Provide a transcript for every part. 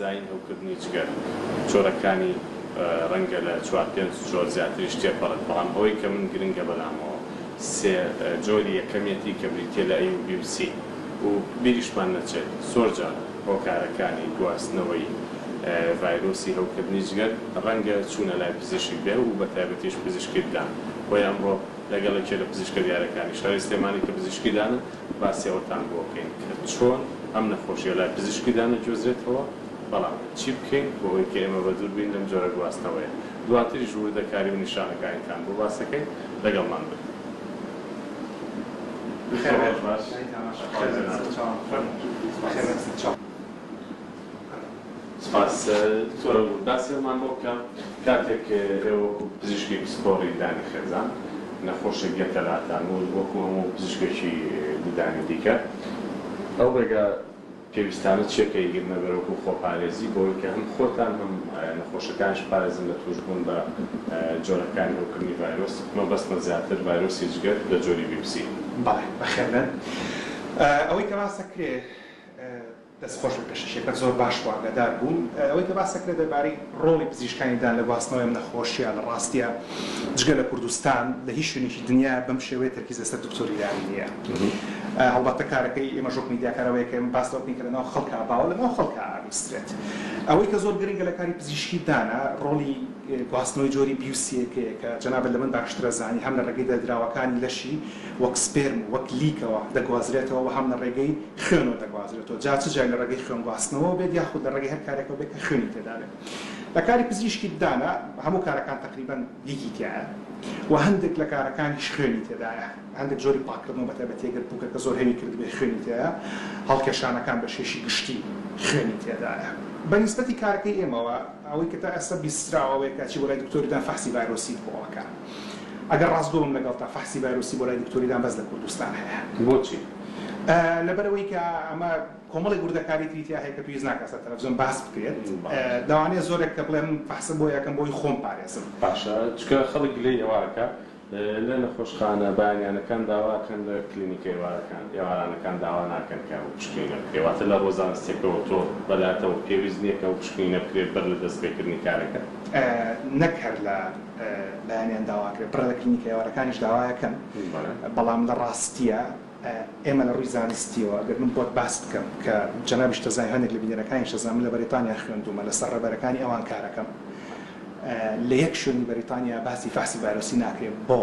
زین هەوکردنی جگەر جۆرەکانی ڕەنگە لە چوار پێنج جۆر زیاتریش تێپەڕێت، بەڵام ئەوەی کە من گرنگە بەلامەوە سێ جۆری یەکەمیەتی کە بریتیە لە ئەی و بی و سی و بیریشمان نەچێت زۆر جار هۆکارەکانی گواستنەوەی ڤایرۆسی هەوکردنی جگەر ڕەنگە چوونە لای پزیشک بێ و بەتایبەتیش پزیشکی ددان بۆیە ئەمڕۆ لەگەڵ یەکێ لە پزیشکە دیارەکانی شاری سلێمانی کە پزیشکی دانە باسی ئەوەتان بۆ بکەین کە چۆن ئەم نەخۆشیە لای پزیشکی دان ئەگوێزرێتەوە، بەڵام چی بکەین بۆ ئەوەی کە ئێمە بەدوور بین لەم جۆرە گواستنەوەیە، دواتریش وردەکاری و نیشانەکانیتان بۆ باس ئەکەین، لەگەڵمان بن. دکتۆر ڕۆژ باش. سپاس دکتۆر باسی ئەومان بۆ بکە کاتێک ئێوە وەکو پزیشکی پسپۆڕی ددانی خێزان نەخۆشێک یەتە لاتان و وەکو هەموو پزیشکێکی ددانی دیکە ئەو ڕێگا پێویستانە چیە کە ئەیگرنە بەر وەکو خۆپارێزی بۆوەی کە هەم خۆتان هەم نەخۆشەکانیش بپارێزن لە توشبوون بە جۆرەکانی هەوکردنی ڤایرۆس مەبەستمە زیاتر ڤایرۆسی جگەر لە جۆری بی و سی. بەڵێ بەخێربێن ئەوەی کە باس ئەکرێ دەست خۆش بێت پێشەکیەکەت زۆر باش بوو ئاگادار بووم ئەوەی کە باس ئەکرێت دەربارەی ڕۆڵی پزیشکانی دان لە گواستنەوەی ئەم نەخۆشیە لە ڕاستیا جگە لە کوردستان لە هیچ شوێنێکی دنیا بەم شێوەیە تەرکیز لەسەر دکتۆری دان نییە هەڵبەتە کارەکەی ئێمەش وەک میدیاکار ئەوەیە کە ئێمە باس لەوە بکەین کە لەناو خەڵکا باوە لەناو خەڵکا ئابیسترێت ئەوەی کە زۆر گرنگە لە کاری پزیشکی دانا ڕۆڵی گواستنەوەی جۆری بی و سیەکەیە کە جەنابت لە من باشتر ئەزانی هەم لە ڕێگەی دەردراوەکانی لەشی وەک سپێرم و وەک لیکەوە دەگوازرێتەوە و هەم لە ڕێگەی خوێنەوە دەگوازرێتەوە، جا چ جای لە ڕێگەی خوێن گواستنەوەوە بێت یاخود لە ڕێگەی هەر کارێکەوە بێت کە خوێنی تێدا بێت. لە کاری پزیشکی ددانە هەموو کارەکان تەقریبەن لیکی تیایە و هەندێک لە کارەکانیش خوێنی تێدایە، هەندێک جۆری پاککردنەوە بەتایبەتی ئەگەر پوکەکە زۆر هەوی کردبێت خوێنی تیایە، هەڵکێشانەکان بە شێشی گشتی خوێنی تێدایە. بە نیسبەتی کارەکەی ئێمەوە ئەوەی کە تا ئێستا بیستراوە ئەوەیە کە ئەچی بۆ لای دکتۆری ددان فەحسی ڤایرۆسیت بۆ ئەکا. ئەگەر ڕاستگۆ بم لەگەڵتا فەحسی ڤایرۆسی بۆ لای دکتۆری ددان بەس لە کوردستان هەیە. بۆچی؟ لەبەرئەوەی کە ئەمە کۆمەڵێک وردەکاری تری تیا هەیە کە پێویست ناکات سەر تەلەفزیۆن باس بکرێت، لەوانەیە زۆرێک کە بڵێ من فەحسە بۆ ئەکەم بۆی خۆم پارێزم. باشە چونکە خەڵک گلەی ئەوە ئەکا لە نەخۆشخانە بەیانیانەکان داوا ئەکەن لە کلینیکە ئێوارەکان ئێوارانەکان داوا ناکەن کە ئەو پشکنینە بکرێ واتە لە ڕووە زانستیەکەوە تۆ بەلاتەوە پێویست نیە کە ئەو پشکنینە بکرێ بەر لە دەست پێکردنی کارەکە؟ نەک هەر لە بەیانیان داوا ئەکرێت، بڕێ لە کلینیکە ئێوارەکانیش داوا ئەکەن، بەڵام لە ڕاستیا ئێمە لە ڕووی زانستیەوە ئەگەر من بۆت باس بکەم کە جەنابیشت دەزانی هەندێک لە بینەرەکانیش دەزانن من لە بەریتانیا خوێندوومە لەسەر ڕێبەرەکانی ئەوان کارەکەم لە یەک شوێنی بەریتانیا باسی فەحسی ڤایرۆسی ناکرێت بۆ؟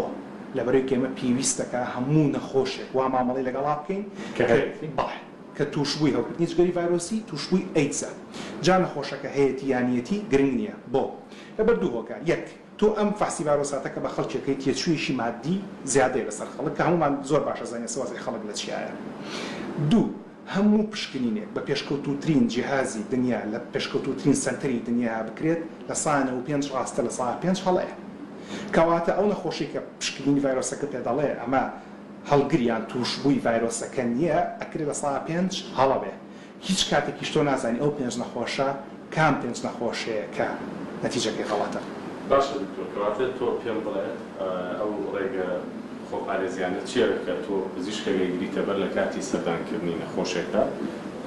لەبەرئەوەی کە ئێمە پێویستەکا هەموو نەخۆشێک وا مامەڵەی لەگەڵا بکەین کە هەیەتی. بەڵێ کە تووشبووی هەوکردنی جگەری ڤایرۆسی تووشبووی ئەیدزە جا نەخۆشەکە هەیەتی یان نیەتی گرنگ نیە بۆ؟ لەبەر دوو هۆکار یەک. تۆ ئەم فەحسی ڤایرۆساتە کە بە خەڵکی ئەکەی تێچوویەکی مادی زیادەیە لەسەر خەڵک کە هەموومان زۆر باش ئەزانین ئێستا وەزعی خەڵک لە چیایە. دوو، هەموو پشکنینێک بە پێشکەوتووترین جیهازی دنیا لە پێشکەوتووترین سەنتەری دنیا بکرێت 95% ڕاستە 5% هەڵەیە. کەواتە ئەو نەخۆشەی کە پشکنینی ڤایرۆسەکە پێ دەڵێ ئەمە هەڵگر یان تووشبووی ڤایرۆسەکە نییە ئەکرێ 5% هەڵە بێ. هیچ کاتێکیش تۆ نازانی ئەو پێنج نەخۆشە کام پێنج نەخۆشەیە کە نەتیجەکەی غەڵەتە. باشە دکتۆر کەواتە تۆ پێم بڵێ ئەو ڕێگە خۆپارێزیانە چیە کە تۆ پزیشکێک ئەیگریتە بەر لە کاتی سەردان کردنی نەخۆشێکا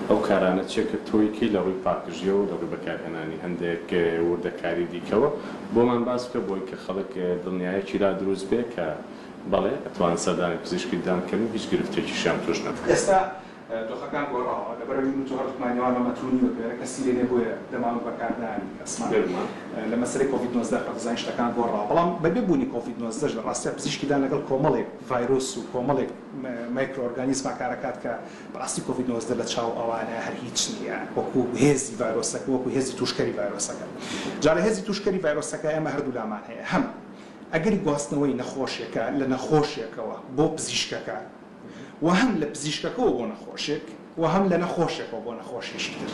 ئەو کارانە چیە کە تۆی کەی لە ڕووی پاکژیەوە لە ڕووی بەکارهێنانی هەندێک وردەکاری دیکەوە بۆمان باس بکە بۆی کە خەڵک دڵنیایەکی لا دروست بێ کە بەڵێ ئەتوان سەردانی پزیشکی ددان بکەن و هیچ گرفتێکیشیان توش نەبن. ئێستا دۆخەکان گۆڕاوە، لەبەرئەوەی من و تۆ هەردووکمان نێوانمان مەتر و نیوە پێرە کەسی لێ نیە بۆیە دەمامک بەکار نایەنین کەسمان لە مەسەلەی کۆڤید 19 خۆت دەزانی شتەکان گۆڕاوە بەڵام بەبێ بوونی کۆڤید 19 لە ڕاستیا پزیشکی دان لەگەڵ کۆمەڵێک ڤایرۆس و کۆمەڵێک مایکرۆ ئۆرگانیزما کارەکات کە بەڕاستی کۆڤید 19 لە چاو ئەوانە هەر هیچ نییە وەکو هێزی ڤایرۆسەکە وەکو هێزی توشکەری ڤایرۆسەکە جا لە هێزی توشکەری ڤایرۆسەکە ئێمە هەردوولامان هەیە هەم ئەگەری گواستنەوەی نەخۆشێکە لە نەخۆشێکەوە بۆ پزیشکەکە و هەم لە پزیشکەکەوە بۆ نەخۆشێک و هەم لە نەخۆشێکەوە بۆ نەخۆشێکی تر.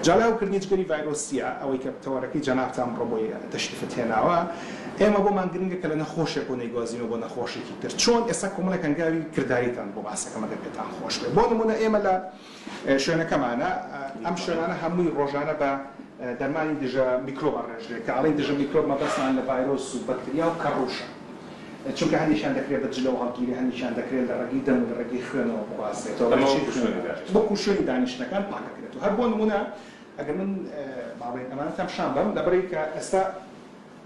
جا لە هەوکردنی جگەری ڤایرۆسییە، ئەوەی کە تەوەرەکەی جەنابتان ئەمڕۆ بۆی تەشریفت هێناوە، ئێمە بۆمان گرنگە کە لە نەخۆشێکەوە نەیگوازینەوە بۆ نەخۆشێکی تر. چۆن؟ ئێستا کۆمەڵێک هەنگاوی کرداریتان بۆ باسەکەم ئەگەر پێتان خۆش بێ. بۆ نموونە ئێمە لە شوێنەکەمانە، ئەم شوێنانە هەمووی ڕۆژانە بە دەرمانی دژە میکرۆب ئەڕێژرێ. کە ئەڵێین دژە میکرۆب مەبەستمان لە ڤایرۆس و بەکتریا و کەڕووشە. چونکە هەندێکیان دەکرێت بە جلەوە هەڵگیرێت، هەندێکیان دەکرێت لە ڕێگەی دەم و لە ڕێگەی خوێنەوە بگوازرێتەوە، ئەمە وەکو شوێنی دانیشتن. وەکو شوێنی دانیشتنەکان پاکەکرێتەوە. هەر بۆ نموونە. ئەگەر من با بڵێین ئەمانەتان پیشان بەم لەبەرئەوەی کە ئێستا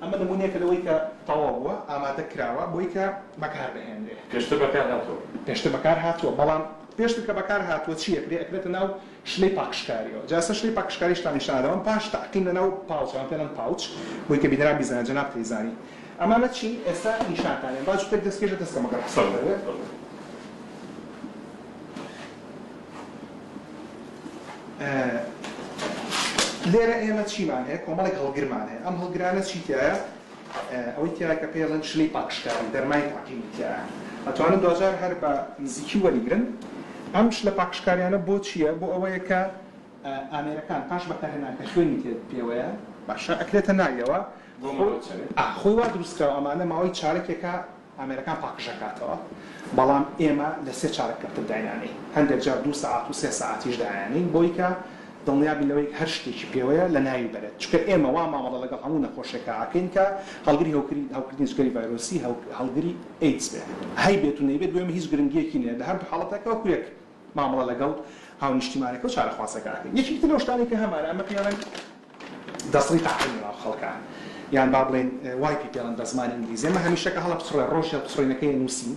ئەمە نموونەیەکە لەوەی کە تەواو بووە، ئامادە کراوە بۆی کە بەکار بهێنرێ. پێشتر بەکار هاتووە؟ پێشتر بەکار هاتووە، بەڵام پێشتر کە بەکار هاتووە چی ئەکرێ؟ ئەکرێتە ناو شلەی پاکژکاریەوە. جا ئێستا شلەی پاکژکاریشتان نیشان ئەدەم پاش تەعقیم لەناو pouch، ئەمە پێ ئەڵێن pouch بۆی کە بینەران بیزانن، جەنابت ئەیزانی ئەمانە چین، ئێستا نیشانتان ئەدەم. با جووتێک دەستکێشە دەست کەم ئەگەر ڕوخسەت هەبێ. لێرە ئێمە چیمان هەیە؟ کۆمەڵێک هەڵگرمان هەیە. ئەم هەڵگرانە چی تیایە؟ ئەوەی تیایە کە پێی ئەڵێن شلەی پاکژکاری، دەرمانی تەعقیمی تیایە. ئەتوانن دواجار هەر بە نزیکی وەریگرن. ئەم شلە پاکژکاریانە بۆ چییە؟ بۆ ئەوەیە کە ئامێرەکان پاش بەکارهێنان کە خوێنی تێ پێوەیە، باشە ئەکرێتە ناویەوە. بۆ ماوەی چەنێ؟ خۆی وا دروست کراوە ئەمانە ماوەی چارەکێکە ئامێرەکان پاکژەکاتەوە بەڵام ئێمە لە سێ چارەک کەمتر داینانێین هەندێک جار دوو سەعات و سێ سەعاتیش دایانێین بۆی کە دڵنیا بین لەوەی هەر شتێکی پێوەیە لە ناوی بەرێت چونکە ئێمە وا مامەڵە لەگەڵ هەموو نەخۆشێکا ئەکەین کە هەڵگری هەوکری هەوکردنی جگەری ڤایرۆسی هەڵگری ئەیدز بێت هەیبێت و نەیبێت بۆ ئێمە هیچ گرنگیەکی نیە لە هەردوو حاڵەتەکە وەکو یەک مامەڵە لەگەڵ هاونیشتیمانەکە و چارەخوازەکە ئەکەین یەکێکی تر لەو شتانەی کە هەمانە ئەمە پێی ئەڵێن دەسڕی تاقیم لەناو خەڵکا یان با بڵێین wipe ی پێڵێن بە زمانی ئینگلیزی ئەمە هەمیشە کە هەڵەپچڕێ ڕۆژی هەڵپچڕینەکەی ئەنووسین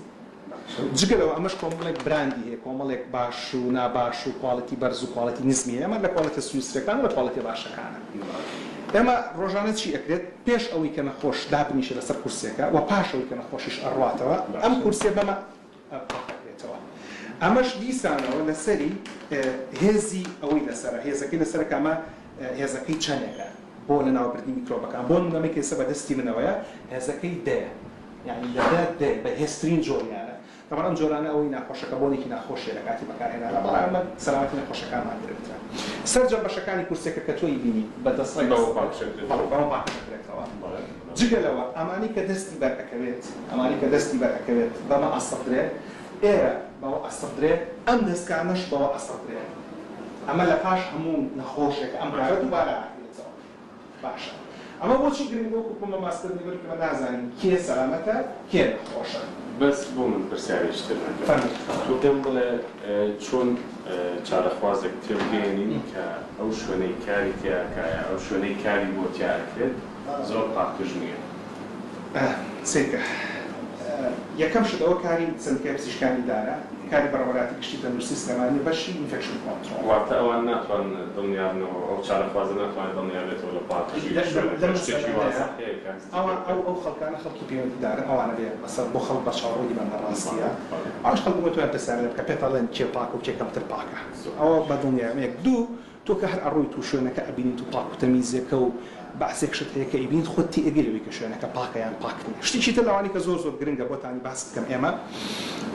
جگە لەوە ئەمەش کۆمەڵێک براندی هەیە کۆمەڵێک باش و ناباش و quality بەرز و quality نزمی هەیە ئەمە لە quality ە سویسریەکان و لە quality ە باشەکانە ئێمە ڕۆژانە چی ئەکرێت پێش ئەوەی کە نەخۆش دابنیشێ لەسەر کورسیەکە و پاش ئەوەی کە نەخۆشیش ئەڕواتەوە ئەم کورسیە بەمە پاک ئەکرێتەوە ئەمەش دیسانەوە لەسەری هێزی ئەوەی لەسەرە هێزەکەی لەسەرە کە ئەمە هێزەکەی چەنێکە بۆ لەناوبردنی میکرۆبەکان بۆ نمونە ئەمەی کە ئێستا بەدەستی منەوەیە هێزەکەی دەیە یانی لە دە دەیە بەهێزترین جۆریانە تەبعەن ئەم جۆرانە ئەوەی ناخۆشە کە بۆنێکی ناخۆش هەیە لە کاتی بەکارهێنانا بەڵام ئەمە سەلامەتی نەخۆشەکانمان گرنگترە سەرجەم بەشەکانی کورسیەکە کە تۆ ئەیبینی بە دەسڕی بەوە پاکژەکرێتەوە بەوە پاکژەکرێتەوە جگە لەوە ئەمانەی کە دەستی بەر ئەکەوێت ئەمانەی کە دەستی بەر ئەکەوێت بەمە ئەسڕدرێ ئێرە بەوە ئەسڕدرێ ئەم دەستکانەش بەوە ئەسڕدرێ ئەمە لە پاش هەموو نەخۆشێک ئەم کارە دووبارە ئەکرێتەوە باشە ئەمە بۆچی گرنگە وەکو پۆمە باسکردنی بەر ئێمە نازانین کێ سەلامەتە کێ نەخۆشە. بەس بۆ من پرسیارێکی تر هەیە فەرموو. تۆ پێم بڵێ چۆن چارەخوازێک تێبگەیەنین کە ئەو شوێنەی کاری تیا ئەکا یا ئەو شوێنەی کاری بۆ تیا ئەکرێت زۆر پاکژ نییە؟ سەیرکە یەکەم شت ئەوە کاری سەندیکای پزیشکانی دارە کاری بەڕێوەبەرایەتی گشتی تەندروستی سلێمانیە بەشی infection control. واتە ئەوان ناتوانن دڵنیابنەوە ئەو چارەخوازە ناتوانێت دڵنیابێتەوە لە پاکژی شوێنەکە شتێکی وا زەق هەیە کە هەستی پێ بکات. ئەو خەڵکانە خەڵکی پەیوەندیدارن ئەوانە بێ مەسەلەن بۆ خەڵک بەرچاوڕوونی بن لە ڕاستیا ئەوانیش خەڵک بۆ تۆیان پرسیار لێ بکە پێت ئەڵێن کێ پاکە و کێ کەمتر پاکە ئەوە بە دڵنیایەم یەک دوو تۆ کە هەر ئەڕۆیت و شوێنەکە ئەبینیت و پاک و تەمیزێکە و بەعسێک شت هەیە کە ئەیبینیت خۆت تێئەگەی لەوەی کە شوێنەکە پاکە یان پاک نیە. شتێکی تر لەوانەی کە زۆر زۆر گرنگە بۆتانی باس بکەم ئێمە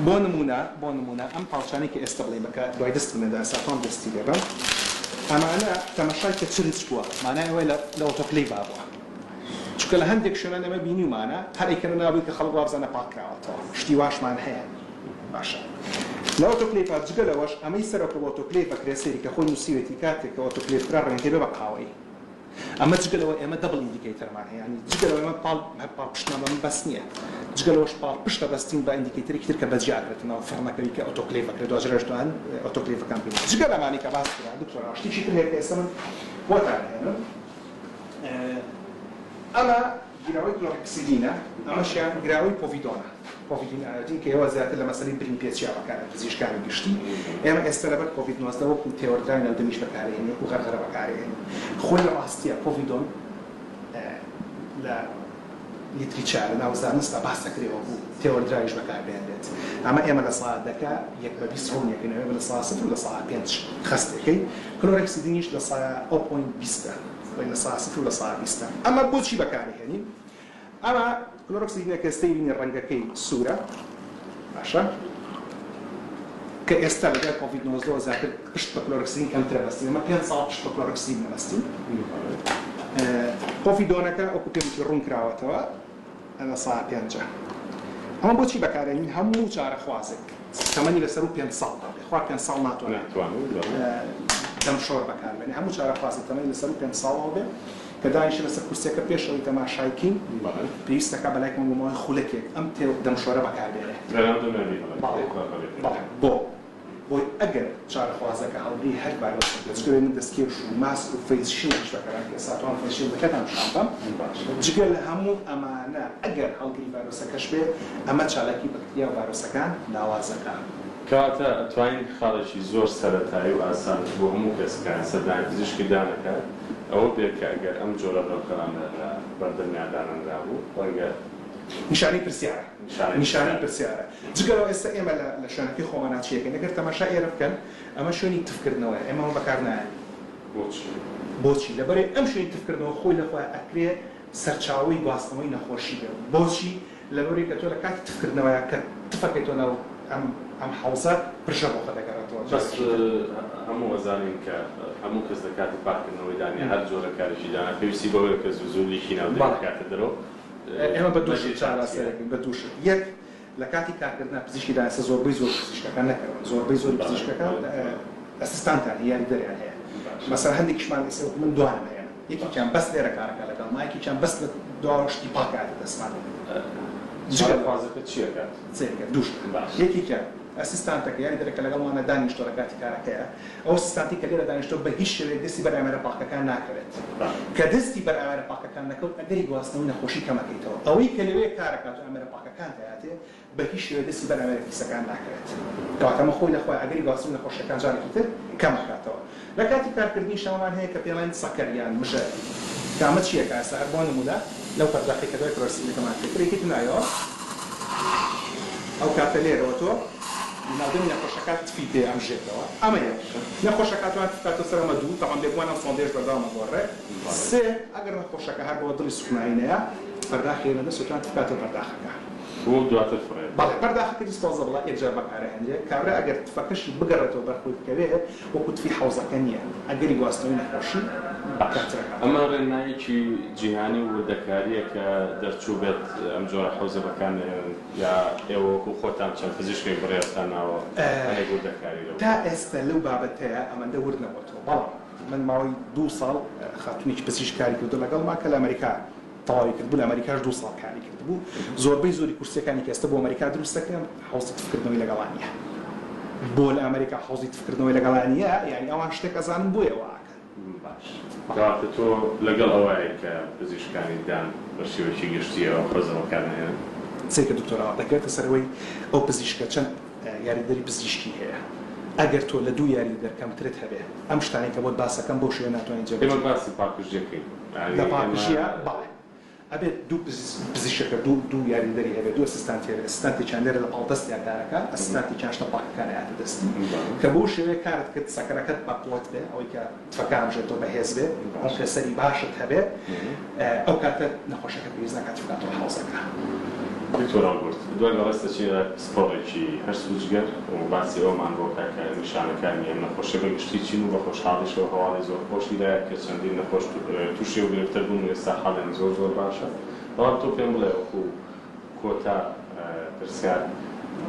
بۆ نموونە بۆ نموونە ئەم pouch انەی کە ئێستە بڵێین بە کە دوای دەستم لێدا ئێستا تۆم دەستی لێ بەم ئەمانە تەمەشای کە چرچ بووە مانای ئەوەیە لە لە ئۆتۆکلەیڤا بووە چونکە لە هەندێک شوێنان ئێمە بینیومانە هەر ئەیکەنە ناو بووی کە خەڵک وابزانە پاک کراوەتەوە شتی واشمان هەیە. باشە لە ئۆتۆکلەیڤا جگە لەوەش ئەمەی سەرەوە کە بە ئۆتۆکلەیڤ ئەکرێت سەیری کە خۆی نووسیوێتی کاتێک کە ئۆتۆکلەیڤ کرا ڕەنگەکەی بێ بە قاوەیی ئەمە جگە لەوە ئێمە double indicator مان هەیە یانی جگە لەوە ئێمە پاڵ هەر پاڵپشتمان بەمە بەس نییە جگە لەوەش پاڵپشت ئەبەستین بە indicator ێکی تر کە بەجیا ئەکرێتە ناو فڕنەکەوی کە ئۆتۆکلەیڤ ئەکرێت دواجارش توان ئۆتۆکلەیڤەکان بینین جگە لەمانەی کە باس کرا دکتۆر شتێکی تر هەیە کە ئێستا من بۆتان ئەهێنم ئەمە گراوەی کلۆرهێکسیدینە، ئەمەشیان گراوەی پۆڤیدۆنە، povidone iodine، کە ئێوە زیاتر لە مەسەلەی برین پێچیا بەکارێن پزیشکانی گشتی، ئێمە ئێستا لەبەر کۆڤید 19 وەکو تێوەردراوی ناو دەمیش بەکارێهێنین، وەکو غەرغەرە بەکارێهێنین. خۆی لە ڕاستیا پۆڤیدۆن لە literature ا لە ناو زانستا باس دەکرێ وەکو تێوەردراویش بەکاربهێنرێت. ئەمە ئێمە لە سەعات دەکە یەک بە 20 ڕوونی ئەکەینەوە، ئێمە لە سەعات سفر و لە سەعات پێنج خەستێکەی، کلۆرهێکسیدینیش لە سەعات ئەو point بیستە. بڵێین 0% و 20% ئەمە بۆچی بەکارهێنین؟ ئەمە کلۆرۆکسیدینە کە ئێستا بینی ڕەنگەکەی سوورە باشە کە ئێستا لە دوای کۆڤید 19 زیاتر پشت بە کلۆرۆکسیدین کەمترە بەستین ئەمە پێنج ساڵ پشت بە کلۆرۆکسیدین نەبەستین پۆفیدۆنەکە وەکو پێم وتی ڕوون کراوەتەوە لە سا پێنجە. ئەمە بۆچی بەکارێنین هەموو چارەخوازێک تەمەنی لەسەروو پێنج ساڵ دابێ خوار پێنج ساڵ ناتوانێت دەمشۆر بەکاربێنێ هەموو چارەخوازێک تەمەنی لەسەروو پێنج ساڵەوە بێ کە دانیشێ لەسەر کورسیەکە پێش ئەوەی تەماشای کەین پێویستەکا بەلایکەوە بۆ ماوەی خولەکێک ئەم دەمشۆرە بەکاربێنێ بەڵێ بەڵێ بۆ. بۆی ئەگەر چارەخوازەکە هەڵگری هەر ڤایرۆسێک بێت، جگە لەوەی من دەستکێش و ماسک و face shield یش بەکارهێنم کە ئێستا ئەتوانم face shield ەکەتان پیشان بەم، جگە لە هەموو ئەمانە ئەگەر هەڵگری ڤایرۆسەکەش بێت ئەمە چالاکی بەکتریا و ڤایرۆسەکان لاواز ئەکا. کەواتە ئەتوانین خاڵێکی زۆر سەرەتایی و ئاسان بۆ هەموو کەس کە سەردانی پزیشکی دان ئەکات ئەوە بێت کە ئەگەر ئەم جۆرە ڕێوکەڵانە لە بەردەمیا دانەنرابوو ڕەنگە نیشانەی پرسیارە نیشانەی پرسیارە جگە لەوە ئێستا ئێمە لە لە شوێنەکەی خۆمانا چی ئەکەین ئەگەر تەماشای ئێرە بکەن ئەمە شوێنی تف کردنەوەیە ئێمە ئەمە بەکار نایەنین بۆچی؟ بۆچی لەبەرئەوەی ئەم شوێنی تف کردنەوە خۆی لە خۆیا ئەکرێ سەرچاوەی گواستنەوەی نەخۆشی بێ بۆچی لەبەرئەوەی کە تۆ لە کاتی تف کردنەوەیا کە تفەکەی تۆ ناو ئەم ئەم حەوزە پرژە بۆ خۆ دەگەڕێتەوە بەس جارێکی تر. هەموو ئەزانین کە هەموو کەس لە کاتی پاککردنەوەی دان یا هەر جۆرە کارێکی دانا پێویستی بەوەیە کە زوو زوو لیکی ناو دەمی بەڵێ. بکاتە دەرەوە ئێمە بە دوو شت مەرجی چارەسەر چیە؟ ئەکەین بە دوو شت یەک لە کاتی کارکردنا پزیشکی دان ئێستا زۆربەی زۆری پزیشکەکان نەکەون زۆربەی زۆری بەڵێ پزیشکەکان بەڵێ بەڵێ. assistant یان هەیە یاریدەریان هەیە باشە. مەسەلەن هەندێکیشمان ئێستا وەکو من دوانم هەیە یەکێکیان باشە. بەس لێرە کارەکا لەگەڵما یەکێکیان بەس لە دواوە شتی پاک ئەیاتە دەستمان جگە لەوە. چارەخوازەکە چی ئەکات؟ سەیرکە دوو شت باشە. یەکێکیان assistant ەکە یاریدەرەکە لەگەڵمانە دانیشتوە لە کاتی کارەکەیا ئەو assistant ەی کە لێرە دانیشتوە بە هیچ شێوەیەک دەستی بەر ئامێرە پاکەکان ناکەوێت کە دەستی بەر ئامێرە پاکەکان نەکەوت ئەگەری گواستنەوەی نەخۆشی کەمەکەیتەوە ئەوەی کە لەوێ کارەکات و ئامێرە پاکەکان دەیاتێ بە هیچ شێوەیەک دەستی بەر ئامێرە پیسەکان ناکەوێت کەواتە ئەمە خۆی لە خۆی ئەگەری گواستنەوەی نەخۆشیەکان جارێکی تر کەمەکاتەوە لە کاتی کارکردنیش ئەوەمان هەیە کە پێڵێن sucker یان مژەر کە ئەمە چییە کە ئێستا هەر بۆ نموونە لەو پەرداخەی کە دوای پرۆسسینگەکەمان پێ کرد یەکێکی نایەوە ئەو کاتە لێرەوە تۆ ناودەمی نەخۆشەکە تفی پێ ئەمژێتەوە ئەمە یەک نەخۆشەکە توان تف بکاتەوە سەر ئەمە دوو تەبعەن بێگومان ئەم سۆندەیەش بەردەوام ئەگۆڕێ سێ ئەگەر نەخۆشەکە هەر بۆ دڵی سوکنایی نەیە پەرداخی هێنە دەست و توان تف بکاتەوە پەرداخەکە. بۆ دواتر فڕێ بدەن. بەڵێ پەرداخەکە disposable ە یەکجار بەکارئەهێنرێ کابرا ئەگەر تفەکەشی بگەڕێتەوە بەر خۆی بکەوێ وەکو تفی حەوزەکە نییە ئەگەری گواستنەوەی نەخۆشی باش کەمتر ئەکاتەوە. ئەمە ڕێنماییەکی جیهانی و وردەکارییە کە دەرچووبێت ئەم جۆرە حەوزە بەکار نەهێنن یا ئێوە وەکو خۆتان چەند پزیشکێک بڕیارتان ناوە هەنێک وردەکاری لەو تا ئێستا لەو بابەتەیا ئەمەندە ورد نەبۆتەوە بەڵام من ماوەی دوو ساڵ خاتوونێکی پزیشک کاری کردووە لەگەڵما کە لە ئەمەریکا تەواوی کردبوو لە ئەمەریکاش دوو ساڵ کاری کردبوو زۆربەی زۆری کورسیەکانی کە ئێستا بۆ ئەمەریکا دروست دەکرێن حەوزی تفکردنەوەی لەگەڵا نییە بۆ لە ئەمەریکا حەوزی تفکردنەوەی لەگەڵا نییە یانی ئەوان شتێک ئەزانن بۆیە وا ئەکەن. باش کەواتە تۆ لەگەڵ ئەوەی کە پزیشکانی دان بە شێوەیەکی گشتی ئەو حەوزە بەکار نەهێنن؟ سەیرکە دکتۆر ئاوا دەکەوێتە سەر ئەوەی ئەو پزیشکە چەند یاریدەدەری پزیشکی هەیە ئەگەر تۆ لە دوو یاریدەدەر کەمترت هەبێ ئەم شتانەی کە بۆت باسەکەم بەو شێوەیە ناتوانی جێبەجێی ئێمە باسی پاکژیەکەین لە پاکژیە بەڵێ ئەبێت دوو پزیشکەکە دوو دوو یاریدەری هەبێت دوو assistant ی هەبێت assistant ێکیان لێرە لە پاڵ دەستیا کارەکا assistant ێکیان شتە پاکەکان ئەیاتە دەستی کە بەو شێوەیە کارت کرد sucker ەکەت بە قوەت بێ ئەوەی کە تفەکە ئەمژێتەوە بەهێز بێ compressor ی باشت هەبێ ئەو کاتە نەخۆشەکە پێویست ناکات بکاتەوە حەوزەکە. دکتۆر هەڵگورد، دوای بەڕێز دەچینە لای پسپۆڕێکی هەرس و جگەر و باسی ئەوەمان بۆ بکە کە نیشانەکانی ئەم نەخۆشیە بە گشتی چین و بە خۆشحاڵیشەوە هەواڵی زۆر خۆشی لایە کە چەندین نەخۆش توشی ئەو گرفتە بوون و ئێستا حاڵیان زۆر زۆر باشە بەڵام تۆ پێم بڵێ وەکو کۆتا پرسیار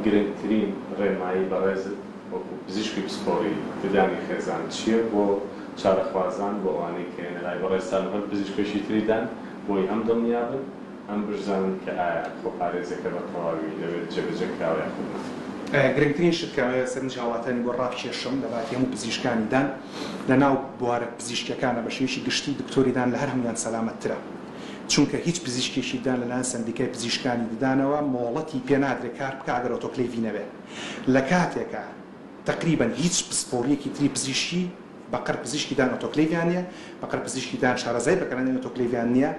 گرنگترین ڕێنمایی بەڕێزت وەکو پزیشکی پسپۆڕی ددانی خێزان چییە بۆ چارەخوازان بۆ ئەوانەی کە یەنە لای بەڕێزتان و هەر پزیشکێکی تری دان بۆی هەم دڵنیابن هەم بشزانن کە ئایا خۆپارێزیەکە بە تەواوی لەوێ جێبەجێ کراوە یاخود نا. گرنگترین شت کە ئەمەوێت سەرنجی هاوڵاتیانی بۆ ڕابکێشم لە باتی هەموو پزیشکانی دان لە ناو بوارە پزیشکیەکانە بە شێوەیەکی گشتی دکتۆری دان لە هەر هەموویان سەلامەتترە چونکە هیچ پزیشکێکی دان لەلایەن سەندیکای پزیشکانی ددانەوە مۆڵەتی پێ نادرێت کار بکا ئەگەر ئۆتۆکلەیڤی نەبێ لە کاتێکا تەقریبەن هیچ پسپۆڕیەکی تری پزیشکی بەقەر پزیشکی دان ئۆتۆکلەیڤیان نیە، بەقەر پزیشکی دان شارەزای بەکارهێنانی ئۆتۆکلەیڤیان نیە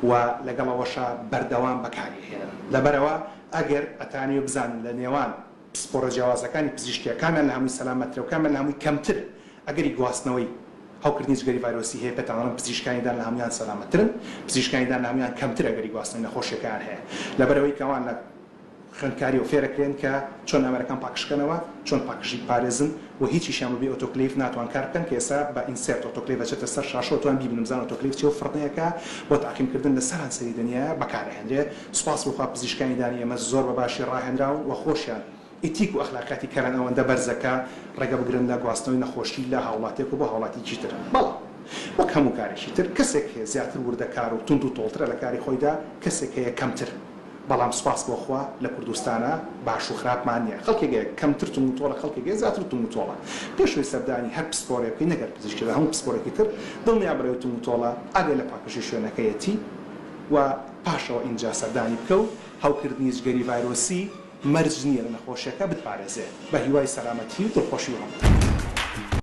و لەگەڵ ئەوەشا بەردەوام بەکاری ئەهێنن. لەبەرئەوە ئەگەر ئەتانەوێ بزانن لە نێوان پسپۆڕە جیاوازەکانی پزیشکیا کامیان لە هەمووی سەلامەترە و کامیان لە هەمووی کەمتر ئەگەری گواستنەوەی هەوکردنی جگەری ڤایرۆسی هەیە پێتان ئەڵێم پزیشکانی دان لە هەموویان سەلامەترن، پزیشکانی دان لە هەموویان کەمتر ئەگەری گواستنەوەی نەخۆشیەکەیان هەیە لەبەرئەوەی کە ئەوان لە خوێندکاریەوە فێرەکرێن کە چۆن ئامێرەکان پاکژکەنەوە، چۆن پاکژی بپارێزن و هیچیشیان بەبێ ئۆتۆکلەیڤ ناتوان کار بکەن کە ئێستا بە insert ئۆتۆکلەیڤ ئەچێتە سەر شاشەوە توان بیبینم بزانن ئۆتۆکلەیڤ چیە و فڕنەیەکە بۆ تعقیم کردن لە سەرانسەری دنیایا بەکارئەهێنرێ سوپاس بۆ خوا پزیشکانی دانی ئێمە زۆر بە باشی ڕاهێنراون و خۆشیان ئیتیک و ئەخلاقیاتی کاریان ئەوەندە بەرزە کە ڕێگە بگرن لە گواستنەوەی نەخۆشی لە هاوڵاتیەک و بۆ هاوڵاتیکی تر. بەڵام وەک هەموو کارێکی تر کەسێک هەیە زیاتر وردەکار و توند و تۆڵترە لە کاری خۆیدا، کەسێک هەیە کەمتر. بەڵام سوپاس بۆ خوا لە کوردستانا باش و خراپمان نیە خەڵکێک هەیە کەمتر توندوتۆڵە خەڵکێک هەیە زیاتر توندوتۆڵە پێش ئەوەی سەردانی هەر پسپۆرێ بکەی نەک هەر پزیشکی ددان هەموو پسپۆرێکی تر دڵنیابە لەوەی توندوتۆڵە ئاگای لە پاکژی شوێنەکەیەتی و پاشەوە ئینجا سەردانی بکە و هەوکردنی جگەری ڤایرۆسی مەرج نیە لە نەخۆشیەکە بتپارێزێ بە هیوای سەلامەتی و دڵخۆشی بۆ هەمووتان.